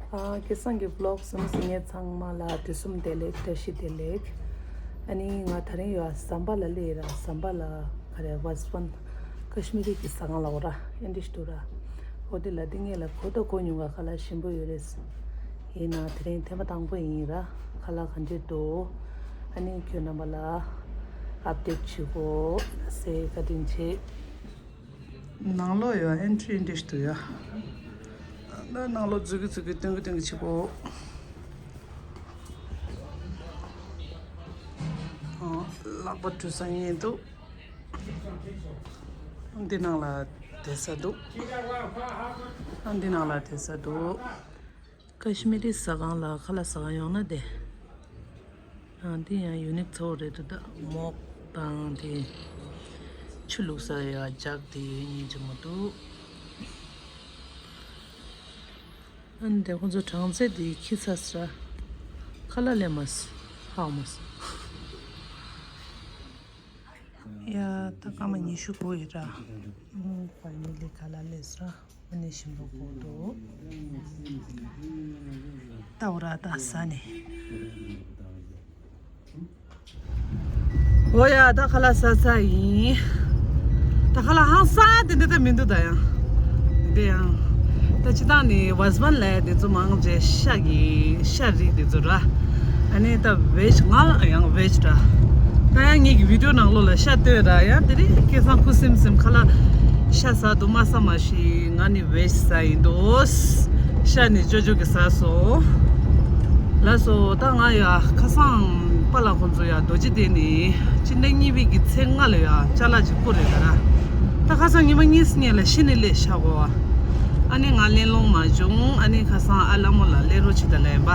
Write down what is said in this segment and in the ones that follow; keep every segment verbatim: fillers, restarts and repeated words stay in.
ཨ། སྐལ་བཟང་གི་བི་ལོག་གཟིགས་མོ་གཟིགས་མཁན་ཚང་མ་ལ་དུས་གསུམ་བདེ་ལེགས། བཀྲ་ཤིས་བདེ་ལེགས། ཨ་ནི་ང་དེ་རིང་ཡོད་ཟམ་པ་ལ་སླེབས་ར། ཟམ་པ་ལ་ག་རེ་ཝ་ཟི་ཝན་ཀ་ཤི་མི་རི་གི་ཟ་ཁང་ལ་འོ་ར། ཨེ་འདྲ་ཞིག་འདུག་ར། འོ་དེ་ལ་འདི་ངེད་ལ་གོ་ད་གོ་མྱོང་ག་ཁ་ལག་ཞིམ་པོ་ཡོད་རེད། ཡིན་ན་དེ་རིང་ཐེངས་མ་དང་པོ་ཡིན་ར། ཁ་ལག་ག་འདྲ་འདུག་ཨ་ནི་ཁྱོད་རྣམ་པ་ལ་ཨབ་ཌེཊ་བྱེད་དགོས་ཟེར་བཀའ་དྲིན་ཆེ། ནང་ལོགས་ཡོད། ཨེན་ཊི་རི་འདྲ་ཞིག་འདུག་ཡ། ད་ནང་ལོགས་འཛུལ་གི་འཛུལ་གི་སྟོན་གི་སྟོན་གི་བྱེད་དགོས། ཨ། ལག་པ་འཁྲུ་ས་ཡིན་འདུག་འདི་ནང་ལ་བསྡད་ས་འདུག་ཨ། འདི་ནང་ལ་བསྡད་ས་འདུག་ཀ་ཤི་མི་རི་ཟ་ཁང་ལ་ཁ་ལག་ཟ་ག་ཡོང་ན་བསྡད། ཨ། འདི་ཡང་ཡུ་ནིག་གཙོ་བོ་རེད་འདུག་ད་མོག་དང་དེ་ཆུ་བླུགས་ས་ཡ་ཇག་དེ་གཉིས་ཅི་མ་འདུག་ཨ་ནི་དེ་ཁོང་ཚོ་གྲངས་ཚད་དེ་ཁྱི་ཚ་ས་ར། ཁ་ལག་ལེན་མ་སི་ཧའོ་མ་སི། ཡ། ད་སྐར་མ་ཉི་ཤུ་དགུ་ཡིན་ར། ཨུམ། ཕ་མི་ལི་ཁ་ལག་ལས་ར། ཨ་ནི་ཞིམ་པོ་གོ་འདུག་ད་འོ་ར་ད་ཟ་ནི། འོ་ཡ། ད་ཁ་ལག་ཟ་ས་ཡིན། ད་ཁ་ལག་ཧང་སང་དེ་འདྲ་ད་མི་འདུག་ད་ཡང་། འདི་ཡང་། ད་སྤྱིར་བཏང་ནི་ཝ་ཟི་ཝན་ལ་དེ་ཚོ་མང་ཆེ་ཤ་གི་ཤ་རིགས་དེ་ཚོ་ར། ཨ་ནི་ད་ཝེཇ། ང་ཡང་ཝེཇ་ར། ད་ཡང་ངེད་ཀྱི་བི་ཌིའོ་ནང་ལོགས་ལ་ཤ་སྟོན་ར། ཡང་དེ་རིང་སྐལ་བཟང་ཁུ་སིམ་སིམ་ཁ་ལག་ཤ་ཟ་འདུག་མ་ཟ་མ་ཤི། ང་ནི་ཝེཇ་ཟ་ཡིན་འདུག་ཤ་ནི་ཅོ་ཅོ་གི་ཟ་སོང་། ལགས་སོ། ད་ང་ཡ་ཁ་སང་པཱ་ལགས་ཁོང་ཚོ་ཡ་རྡོ་རྗེ་གདན་ནས་སྤྱི་ཟླ་གཉིས་པའི་གི་ཚེས་ལྔ་ལ་ཡ་ཅ་ལག་ཅིག་བསྐུར་རེད་ད་ར། ད་ཁ་སང་ཉི་མ་གཉིས་སྔོན་ལ་གཞི་ནས་སླེབས་ཤག་གོ། ཨ་ནི་ང་གླེང་སློང་མ་བྱུང་། ཨ་ནི་ཁ་སང་ཨ་ལ་མོ་ལ་སླེབས་རོགས་བྱེད་ད་ལབ་ཡིན་པ།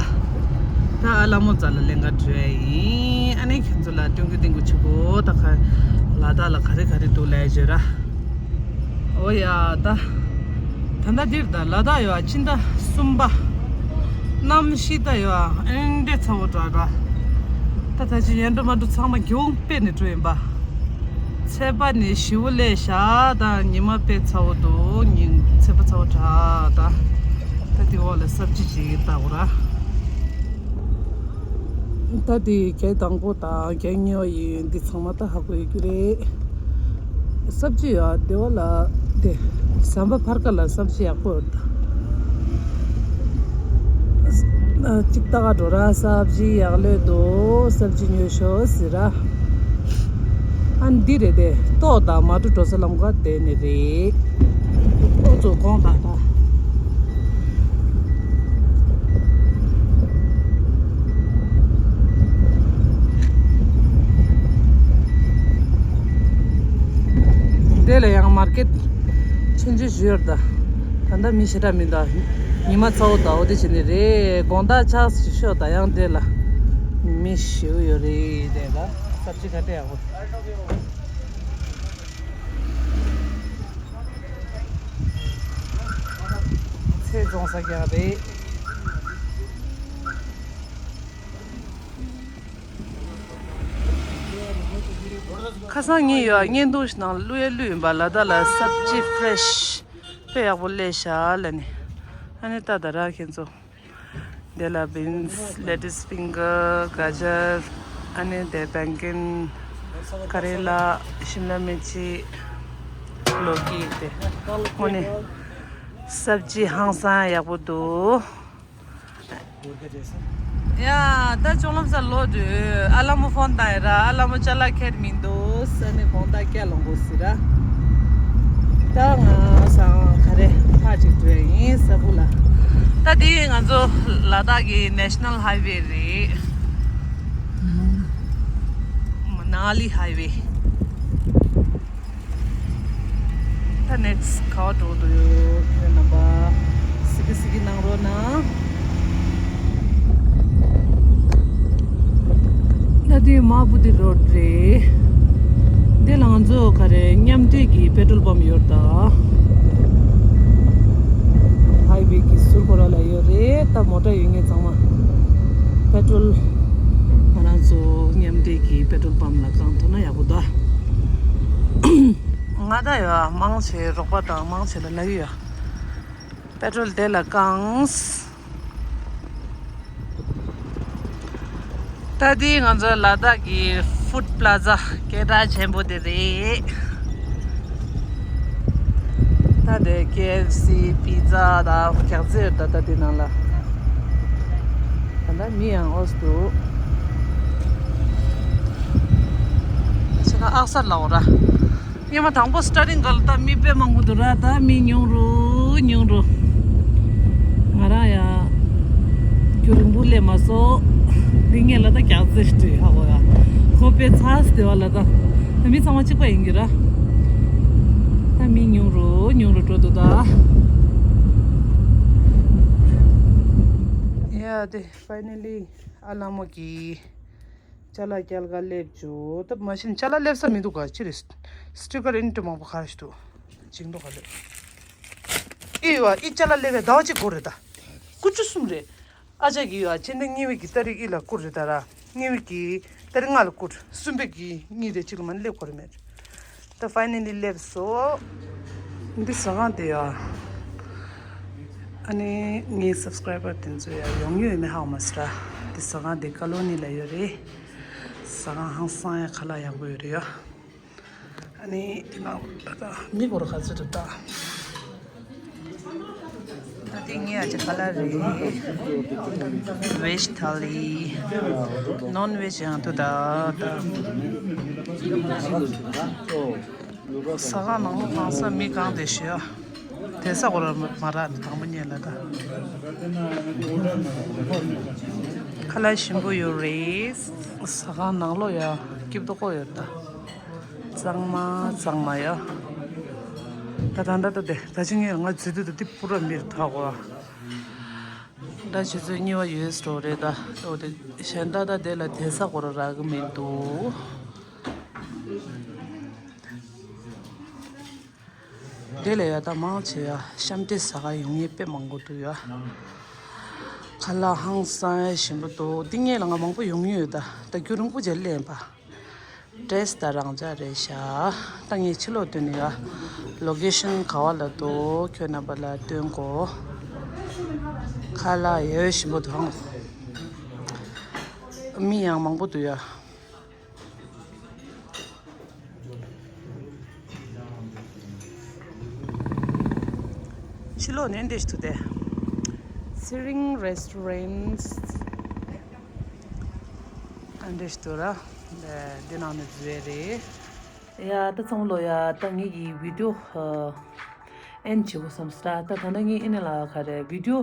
ད་ཨ་ལ་མོ་རྩ་ལ་ལེན་ག་འགྲོ་ཡ་ཡིན། ཨ་ནི་ཁྱེད་ཚོ་ལ་སྟོན་གི་སྟོན་གི་བྱེད་གོ། ད་ཁ་ལ་དྭགས་ལ་ག་རེ་ག་རེ་འདུག་ལབ་བརྗོད་ར། འོ་ཡ། ད་ད་ལྟ་འདིར་ད་ལ་དྭགས་ཡོད་ཨ། སྤྱི་ཟླ་གསུམ་པ། གནམ་གཤིས་ད་ཡོད་ཨ། ཨེ་འདྲ་ཚ་བོ་འདྲ་འདྲ། ད་ད་ཅི་ཡན་འགྲོ་མ་འགྲོ་ཚང་མ་སྒེའུ་ཁུང་ཕྱེ་ནས་འགྲོ་ཡིན་པ། ཚལ་པ་ནི་ཞེ་པོ་སླེབས་ཤག་ད་ཉི་མ་དཔེ་ཚ་བོ་འདུག་ཉིན་ཚལ་པ་ཚ་བོ་དྲག་ད། ད་དེ་འོག་ལ་སབ་ཇི་ཅིག་བཏགས་ར། ད་དེ་གྱ་དང་པོ་དང་གྱ་གཉིས་པ་ཡིན། འདི་ཚང་མ་ད་ཧ་གོ་ཡོད་ཀྱི་རེད། སབ་ཇི་ཡ་དེ་བ་ལ་དེ་ཟམ་པ་ཕར་ཁ་ལ་སབ་ཇི་ཡག་པོ་ཡོད་ད། གཅིག་ལྟ་ག་འགྲོ་ར། སབ་ཇི་ཡག་ལོས་འདུག་སབ་ཇི་ཉོས་ཤོག་ཟེར་ར། ཨ་འདི་རེད་དེ། ཏོག་དང་མ་འགྲོ་འགྲོ་ས་ལམ་ཁ་དེ་ནི་རེད། ཨོ་ཚོ་གོང་དང་ད། དེ་ལ་ཡང་མར་ཀེཊ་ཆུང་ཆུང་ཞིག་ཡོད་ད། ད་ལྟ་མི་ཞེ་དྲག་མི་འདུག་ཉི་མ་ཚ་བོ་ད་འོ་དེ་བྱས་ནི་རེད། དགོང་དག་ཆགས་ཤོག་ད་ཡང་དེ་ལ་མི་ཞེ་པོ་ཡོད་རེད། དེ་ལ་སབ་ཇི་ག་འདྲ་ཡག་པོ། ཚལ་བཙོང་ས་རྒྱག་རེད། ཁ་སང་ངས་ཡོད་བརྙན་ཐུང་ཞིག་ནང་བླུག་ཡ་བླུག་ཡིན་པ། ལ་དྭགས་ལ་སབ་ཇི་ཕི་རེ་ཤི་དཔེ་ཡག་པོ་སླེབས་ཤག་ལབ་ནས། ཨ་ནི་ད་ད་ར་ཁྱེད་ཚོ། དེ་ལ་བིན་སི། ལེ་ཊིས་ཕིང་གར། ག་ཇར། ཨ་ནི་དེ་བེང་ཀན། ཀ་རེ་ལ། ཤིམ་ལ་མིར་ཅི། ལོ་ཀི་དེ། དངོས་གནས་སབ་ཇི་ཧང་སང་ཡག་པོ་འདུག་ཡ། ད་ཅོང་ལམ་སར་ལོག་འགྲོ། ཨ་ལ་མོ་ཕོན་བཏང་ཡ་ར། ཨ་ལ་མོ་ཅ་ལག་ཁྱེར་མི་འདུག་ཨ་ནི་དགོང་དག་སྐྱེལ་ལོང་དགོས་ཟེར་ར། ད་ང་སང་ག་རེ་ཕར་ཅིག་འགྲོ་ཡ་ཡིན་ས་བུ་ལ། ད་དེ་ང་ཚོ་ལ་དྭགས་ཀྱི་ནེ་ཤ་ནལ་ཧའི་ཝེ་རེད། མ་ན་ལི་ཧའི་ཝེ། ད་ནེག་སི་ག་པར་འགྲོ་འདུག་ཡོད། ཁྱེད་རྣམ་པ་གཟིགས་གཟིགས་གནང་རོགས་གནང་། ད་དེ་མ་བུ་དི་རོཌ་རེད། འདི་ལ་ང་ཚོ་ག་རེ་མཉམ་འབྲེལ་གྱི་པེ་ཊྲོལ་པམ་ཡོད་ད། ཧའི་ཝེ་གི་ཟུར་ཁོ་ར་ལ་ཡོད་རེད། ད་མོ་ཊ་ཡོད་མཁན་ཚང་མ་པེ་ཊྲོལ། ང་རང་ཚོ་མཉམ་འབྲེལ་གྱི་པེ་ཊྲོལ་པམ་ལ་བཀང་ཐུབ་ན་ཡག་པོ་འདུག་ང་ད་ཡོད་མང་ཆེ་རོགས་པ་དང་མང་ཆེ་ལ་ལབ་ཀྱི་ཡོད། པེ་ཊྲོལ་དེ་ལ་བཀང་། ད་དེ་ང་ཚོ་ལ་དྭགས་ཀྱི་ཧྥུཌ་པ་ལ་ཛ་སྐད་གྲགས་ཆེན་པོ་དེ་རེད། ད་དེ་ཀེ་ཨེཕ་སི་པི་ཛ་དང་གྱག་རྫི་ཡོད། ད་ད་དེ་ནང་ལ་ད་ལྟ་མི་ཡང་ཨོས་འདུག་ད་ཕྱི་ཁ་ཨག་སར་ལ་འོ་ར། སྔོན་མ་དང་པོ་སི་ཊར་ཊིང་སྒང་ལ་ད་མི་དཔེ་མང་པོ་འདུག་ར། ད་མི་ཉུང་རུ་ཉུང་རུ། ང་རང་ཡང་རྒྱུན་རིང་པོ་སླེབས་མ་སོང་། འདི་ངས་ལ་ད་གྱག་རྫི་ཞིག་བྲིས་ཧ་གོ་ཡ། ཁོ་དཔེ་ཚ་སི་དེ་བ་ལ་ད། ད་མི་ཚང་མ་གཅིག་པ་ཡིན་གྱི་ར། ད་མི་ཉུང་རུ་ཉུང་རུ་འགྲོ་འདུག་ད། ཡ་དེ་ཕའི་ནལ་ལི་ཨ་ལ་མོ་གི་ཅ་ལག་སྐྱེལ་ག་སླེབས་བྱུང་། ད་མ་གཞི་ཅ་ལག་སླེབས་ས་མི་འདུག་ག་ཅི་རེད། སི་ཊི་ཀར་ཨིན་དུ་མང་པོ་ག་རེ་ཞིག་འདུག་ཅིག་འདུག་ག་ལེ། ཨི་ཡོ་ཨི་ཅ་ལག་སླེབས་པའི་ཟླ་བ་གཅིག་འགོར་རེད་ད། དགུ་བཅུ་གསུམ་རེད། ཨ་ཅག་གི་ཡོ་ཨ་ཕྱི་ཟླ་གཉིས་པའི་གི་ཏ་རིག་ཨི་ལ་བསྐུར་རེད་ད་ར། གཉིས་པའི་གི་ཏ་རིག་ལྔ་ལ་བསྐུར། གསུམ་པའི་གི་གཉིས་རེ་གཅིག་ལ་མ་སླེབས་གོ་རེད་མེད། ད་ཕའི་ནལ་ལི་སླེབས་སོང་། འདི་ཟ་ཁང་དེ་ཡ། ཨ་ནི་ངའི་སབ་སི་ཀ་རའི་བར་དེ་ཚོ་ཡ་ཡོང་ཡོད་མེད་ཧ་གོ་མ་སོང་ར། འདི་ཟ་ཁང་དེ་ཀ་ལོ་ནི་ལ་ཡོད་རེད། ཟ་ཁང་ཧང་སང་ཡ་ཁ་ལག་ཡག་པོ་ཡོད་རེད་ཡ། ཨ་ནི་དེ་ནང་ད་ལྟ་མི་སྐོར་ག་ཚོད་འདུག་ད། ད་དེ་ངའི་ཨ་ཅེ་ཁ་ལག་རེད། ཝེཇ་ཐ་ལི། ནོན་ཝེཇ་ཡང་འདུག་ད་ད། ཟ་ཁང་ནང་ལོགས་གང་ས་མི་གང་དེ་ཞུ་ཡ། དེ་ས་གོ་ར་མ་རག་དང་པོ་ཉལ་ལ་ད། ཁ་ལག་ཞིམ་པོ་ཡོད་རེད། ཟ་ཁང་ནང་ལོགས་ཡ་སྐྱིད་པོ་ཡོད་ད། གཙང་མ་གཙང་མ་ཡ། ད་ད་ད་ད་དེ་ད་ཅི་ངས་ང་འཛུལ་དུས་ད་འདི་པུ་ར་མིར་ཐག་གོ། ད་ཆུ་ཚོད་གཉིས་པ་ཡོད་སྲོ་རེད་ད། ཨོ་དེ་གཞན་ད་ད་དེ་ལ་དེ་ས་གོ་ར་རག་གི་མི་འདུག་དེ་ལས་ཡ་ད་མང་ཆེ་ཡ་ཤམ་ཏེ་ཟ་ག་ཡོང་ཡས་དཔེ་མང་པོ་འདུག་ཡ། ཁ་ལག་ཧང་སང་ཡ་ཞིམ་པོ་འདུག་འདི་ངས་ལ་ང་མང་པོ་ཡོང་ཡོད་ད། ད་རྒྱུན་རིང་པོ་ཅིག་ལེན་པ། ཌེ་རེ་སི་ད་རང་འཇགས་རེད་ཤག་ད་ངས་ཕྱི་ལོགས་སྟོན་ནི་ཡ། ལོ་ཀེ་ཤན་ག་བ་ལ་འདུག་ཁྱོད་རྣམ་པ་ལ་སྟོན་གོ། ཁ་ལག་ཡ་ཞིམ་པོ་འདུག་མི་ཡང་མང་པོ་འདུག་ཡ། ཕྱི་ལོགས་ནས་འདི་ཞིག་ཐུག་སྟེ། ཚེ་རིང་རེ་སི་ཊོ་རན་ཊི། ཨ་འདི་ཞིག་ཐུག་ར། འདི་ནང་ནས་བཟོས་རེད། ཡ་ད་ཚང་མ་ལོ་ཡ་ད་ངེད་ཀྱི་བི་ཌི་ཡོ་ཨེན་ཌི་བྱེད་དགོས་བསམ་སོང་ད། ད་ད་ངས་ཨེ་ནས་ལ་ག་རེ་བི་ཌི་ཡོ་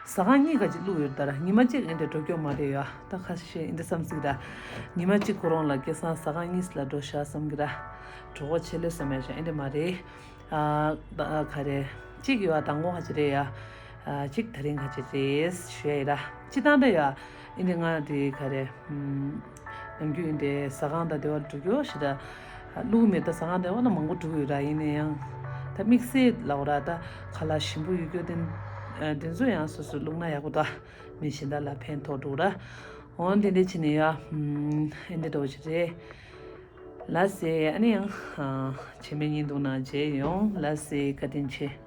ཟ་ཁང་གཉིས་ཀ་ཅིག་བླུགས་ཡོད་ད་ར། ཉི་མ་གཅིག་ཨེ་འདྲ་འགྲོ་སྐྱོད་མ་རེད་ཡ། ད་ཁ་ཤས་ཨེ་འདྲ་བསམ་སྲིད་ར། ཉི་མ་གཅིག་ཁོ་རང་ལ་སྐལ་བཟང་ཟ་ཁང་གཉིས་ལ་འགྲོ་ཤག་བསམ་གི་ར། གྲོགས་པོ་ཆེ་ལེ་བསམ་ཡ་ཞིག་ཨེ་འདྲ་མ་རེད། ཨ་ད་ག་རེ་གཅིག་ཡོད་ཨ། དང་པོ་ཧ་ཅི་རེད་ཡ། ཨ་གཅིག་ད་རིང་ཧ་ཅི་རེད་ཞུ་ཡ་ཡིན་ར། སྤྱི་བཏང་ད་ཡ། ཨེ་འདྲ་ང་དེ་ག་རེ། ནམ་རྒྱུན་འདི་ཟ་ཁང་དང་དེ་བ་འགྲོ་རྒྱུ་ཞིག་ད། བླུགས་མེད་ད་ཟ་ཁང་དེ་བ་ན་མང་པོ་འགྲོ་གི་ཡོད་ར། ཡིན་ན་ཡང་ད་དམིགས་བསལ་ལབ་ར་ད་ཁ་ལག་ཞིམ་པོ་ཡོད་རྒྱུ་དེ་དེ་ཚོ་ཡང་སོ་སོས་བླུགས་ན་ཡག་པོ་ད། མི་གཞན་དག་ལ་ཕན་ཐོགས་འགྲོ་ར། འོན་དེ་འདྲ་བྱས་ནས་ཡ། ཨེ་འདྲ་འགྲོ་ཞིག་རེད། ལ་སེ་ཨ་ནི་ཡང་བྱེད་མེད་ཉིན་འདུག་ན་བྱེད་ཡོང་ལ་སེ་བཀའ་དྲིན་ཆེ།